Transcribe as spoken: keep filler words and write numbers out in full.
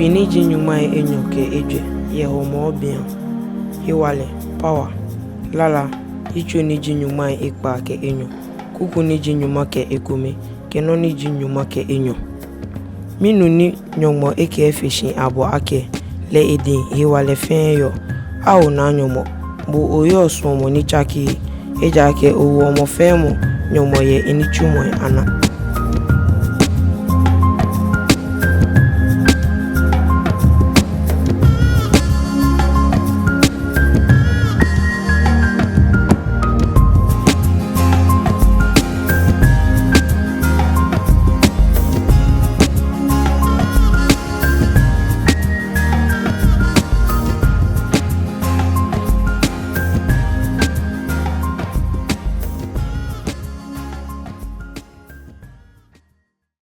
Gbi ni ji nyɔŋmai enyɔ kɛ ejwɛ yɛ hɔmɔ obia. Hewalɛ, power, lala, yitso ni ji nyɔŋmai ekpaa kɛ enyɔ, kuku ni ji nyɔŋma kɛ ekome, kɛ nɔ ni ji nyɔŋma kɛ enyɔ. Minu ni Nyɔŋmɔ ekɛɛ fe shi abɔ akɛ: Lɛ edɛŋ hewalɛ fɛɛ yɔɔ. Ao Naa Nyɔŋmɔ, bo oyɔɔ suɔmɔ ni tsakeee, ejaakɛ owoɔ mɔ fɛɛ mɔ nyɔmɔ yɛ enitsumɔi anaa.